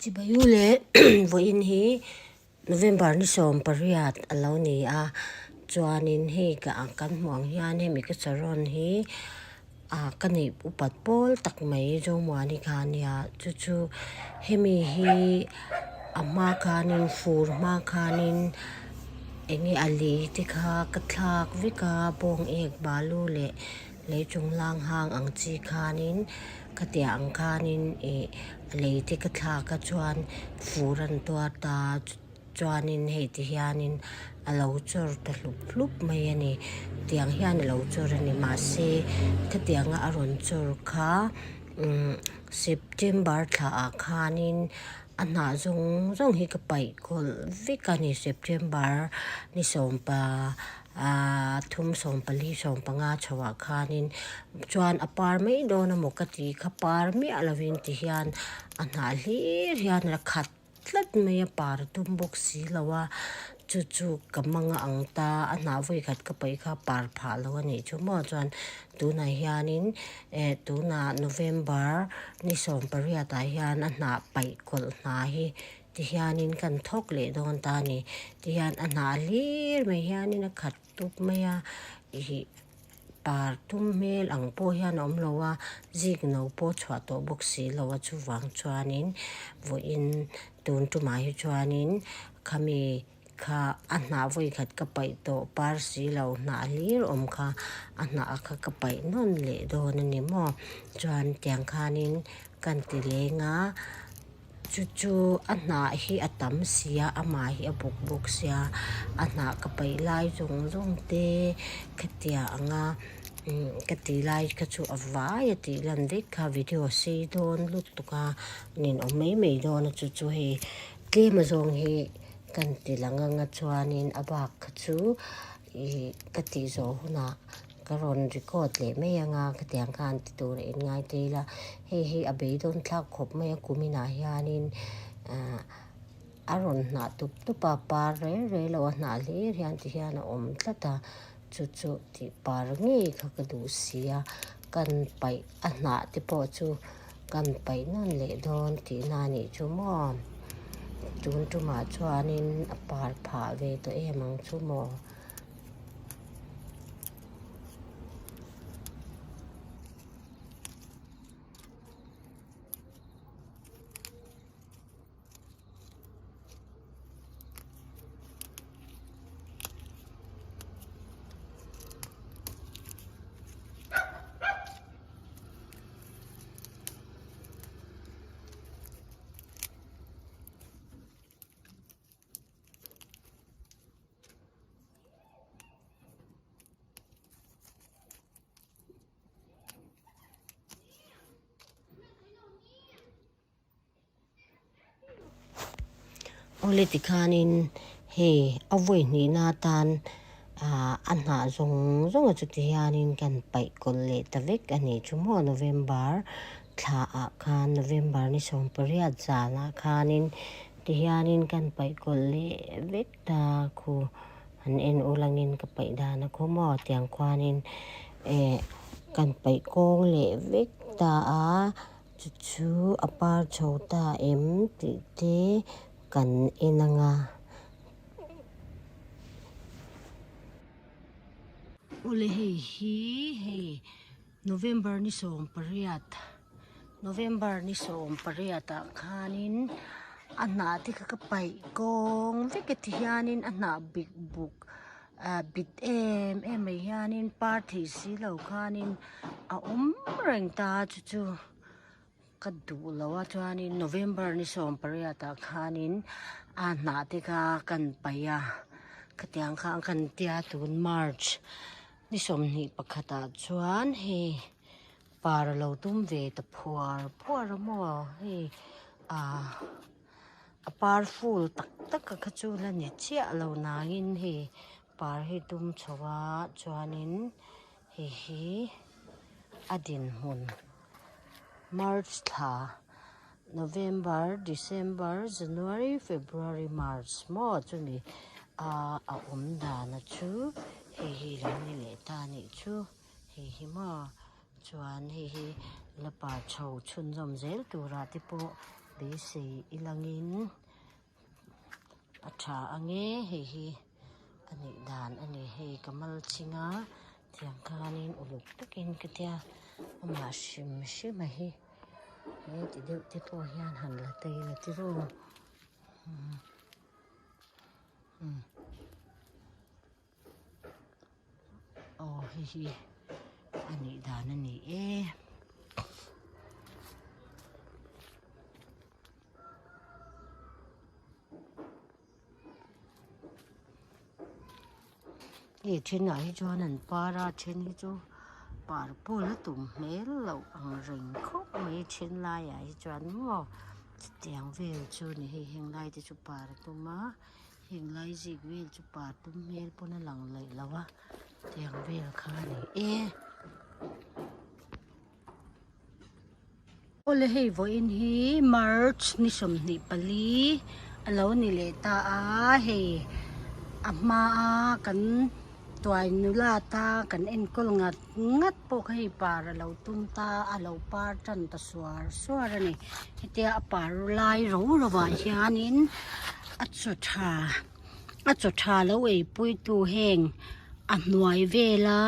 Chibai u leh vawiin hi November ni 18 a lo ni a, chuanin hei ka kan hmuh ang hian hemi ka chaw hi ah ka neih upat pawl tak mai Zomuani kha a nia chu chu hemi hi a hma khanin fur hma khanin eng nge a lei te kha ka thlak vek a bawng ek balu leh lei chung lang hang ang chi khanin khatiang ang khanin ih a lei te ka thlak a chuan fur an tuar ta chuanin hei ti hianin a lo chawr ta hlup hlup mai a ni tiang hian a lo chawr a ni mahse khatianga a rawn chawr kha umm September thla ah khanin a hnah zawng zawng hi ka paih kawlh vek a ni September ni sawmpa ahh thum 14 15 chho ah khanin chuan a par mai dawn emaw ka ti kha par miah lovin ti hian a hnah hlir hian a khat tlat mai a par a tum bawk si lo a chu chu ka mang a ang ta a hnah vawi khat ka paih kha par phah lo a nih chu maw chuan tunah hianin eh tunah November ni 18 ah hian a hnah paih kawlh hna hi ti hianin kan thawk leh dawn ta a ni ti hian a hnah hlir mai hianin a khat tup mai a ih par tum hmel ang pawh hian a awm lo a zik no pawh chhuah tawh bawk si lo a chuvang chuanin vawiin tun tumah hi chuanin khami kha a hnah vawi khat ka paih tawh par si lo hnah hlir awm kha a hnah kha ka paih nawn leh dawn a ni maw chuan tiang khanin kan ti leng a. Chu chu a hnah hi a tam sia amah hi a buk bawk sia a hnah ka paih lai zawng zawng te khatiang anga umm ka tih lai kha chu a vai a tih lan vek kha video sei dawn lutuk a ninawm mai mai dawn a chu chu hei tlem azawng hi kan ti lang anga chuanin a bak kha chu ih ka tih zawh hunah. Ka rawn record leh mai anga khatiang khan ti tur a inngai thei ila, hei hi a beidawn thlak khawp mai a kuminah hianin ah a rawn hnah tup tup a, par rel rel lo a hnah hlir hian ti hian a awm tlat a, chu chu tih par ngei kha ka duh si a, kan paih a hnah te pawh chu kan paih nawn leh dawn tihna a nih chu maw, tun tumah chuanin a par phah ve tawh em ang chu maw. Awle tikhanin hei a vawi hnihna atan ah a hnah zawng zawng a chuti hianin kan paih kawlh leh ta vek a nih chu maw November thla ah khan November ni 18 zanah khanin Tihianin kan paih kawlh leh vek ta khu han en ulangin ka paih dan a khu maw tiang khuanin eh kan paih kawng leh vek ta a chu chu a par chho ta em tih te kan en anga. Awle hei hi hei November ni 18 November ni 18 ah khanin a hnah te kha ka paih kawng vek a ti hianin a hnah bik buk ah bit em em mai hianin par thei si lo khanin a awm reng ta chu chu ka duh lo a chuanin November ni 18 ah khanin a hnah te kha kan paih a khatiang khan kan tia tun March ni 21 ah chuan hei par a lo tum ve ta phuar phuar a maw hei ah a par ful tak tak a kha chu la ni chiah lo nangin hei par hi tum chho a chuanin hei hi a dinhmun March thla November December January February March maw chumi ah a awm dan a chu hei hi lo ni leh ta a nih chu. Hei hi maw chuan hei hi la par chho chhunzawm zel turah te pawh. Beisei ilangin a tha ange hei hi a nih dan a ni hei ka mal chhinga tiang khanin uluk takin ka tia amah hrim hrim a hi he ti deuh te pawh hian han la tei la tiraw umm. Aw hei hi a nih dan a ni e. Hei thenah hi chuan an par a then hi chu par pawh la tum hmel loh ang reng khawp mai then laiah hi chuan maw chutiang vel chu ni hei heng lai te chu par a tum a. Heng lai zik vel chu par tum hmel pawn a lang laih lo a tiang vel kha a ni e. Awle hei vawiin hi March ni 24 a lo ni leh ta a hei a hma a kan tuai nula ta kan enkawl ngat ngat pawh kha hei par a lo tum ta a lo par tan ta suar suar a ni hetia a par lai ro ro ah hianin a chaw tha a chaw tha lo ei pui tu heng a hnuai vela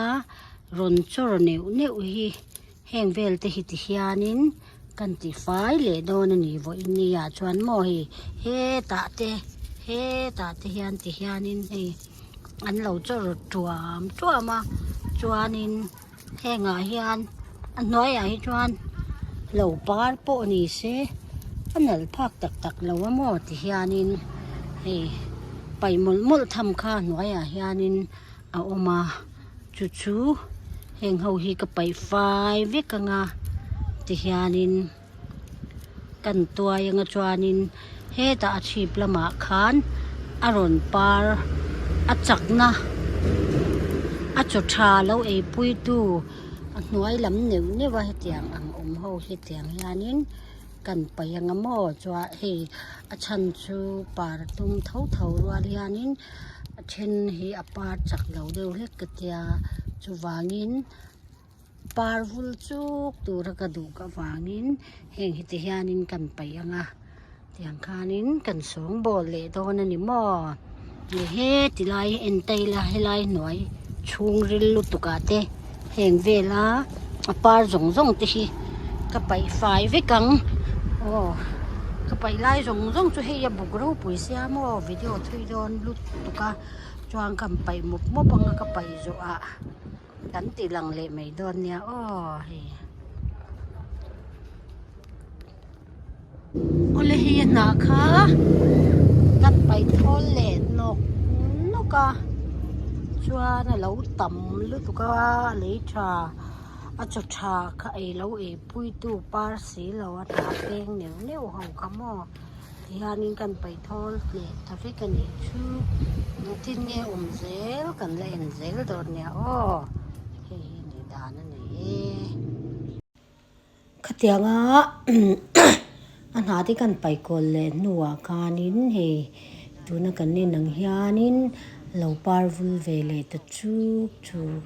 rawn chawr neuh neuh hi heng vel te hi ti hianin kan ti fai leh dawn a ni vawiin ni ah chuan maw hei hetah te hetah te hian ti hianin hei an lo chawr tuam tuam a chuanin hengah hian a hnuaiah hi chuan lo par pawh ni se a nalh phak tak tak lo a maw ti hianin hei paih mawlh mawlh tham kha a hnuaiah hianin a awm a chu chu heng ho hi ka paih fai vek ang a ti hianin. Kan tuai anga chuanin hetah a chhip lamah khan a rawn par a chakna a chaw tha lo ei pui tu a hnuai lam neuh neuh a hetiang ang awm ho hi tiang hianin kan paih anga maw chuan hei a chhan chu par a tum tho tho rual hianin a then hi a par chak lo deuh hlek ka tia chuvangin. Par vul chuk tura ka duh ka vangin heng hi ti hianin kan paih ang a tiang khanin kan sawngbawl leh dawn a ni maw ni he tilai hi en ta ila helai hnuai chhungril lutuk ah te heng vela a par zawng zawng te hi ka paih fai vek ang aw ka paih lai zawng zawng chu hei a buk ropui sia maw video thui dawn lutuk a chuan ka paih mup mup ang a ka paih zawh ah. Kan ti lang leh mai dawn nia aw hei. Awle hei a hnah kha kan paih thawl leh nawk nawk a chuan a lo tam lutuk a a lei tha a chaw tha kha ei lo ei pui tu par si lo a hnah peng neuh neuh ho kha maw. Tihianin kan paih thawl leh ta vek a nih chu engtin nge awm zel kan la en zel dawn nia aw hei hi nih dan a ni e. Khatianga a hna te kan paih kawl leh hnuah khanin hei tuna kan en ang hianin lo par vul ve leh ta chuk chuk.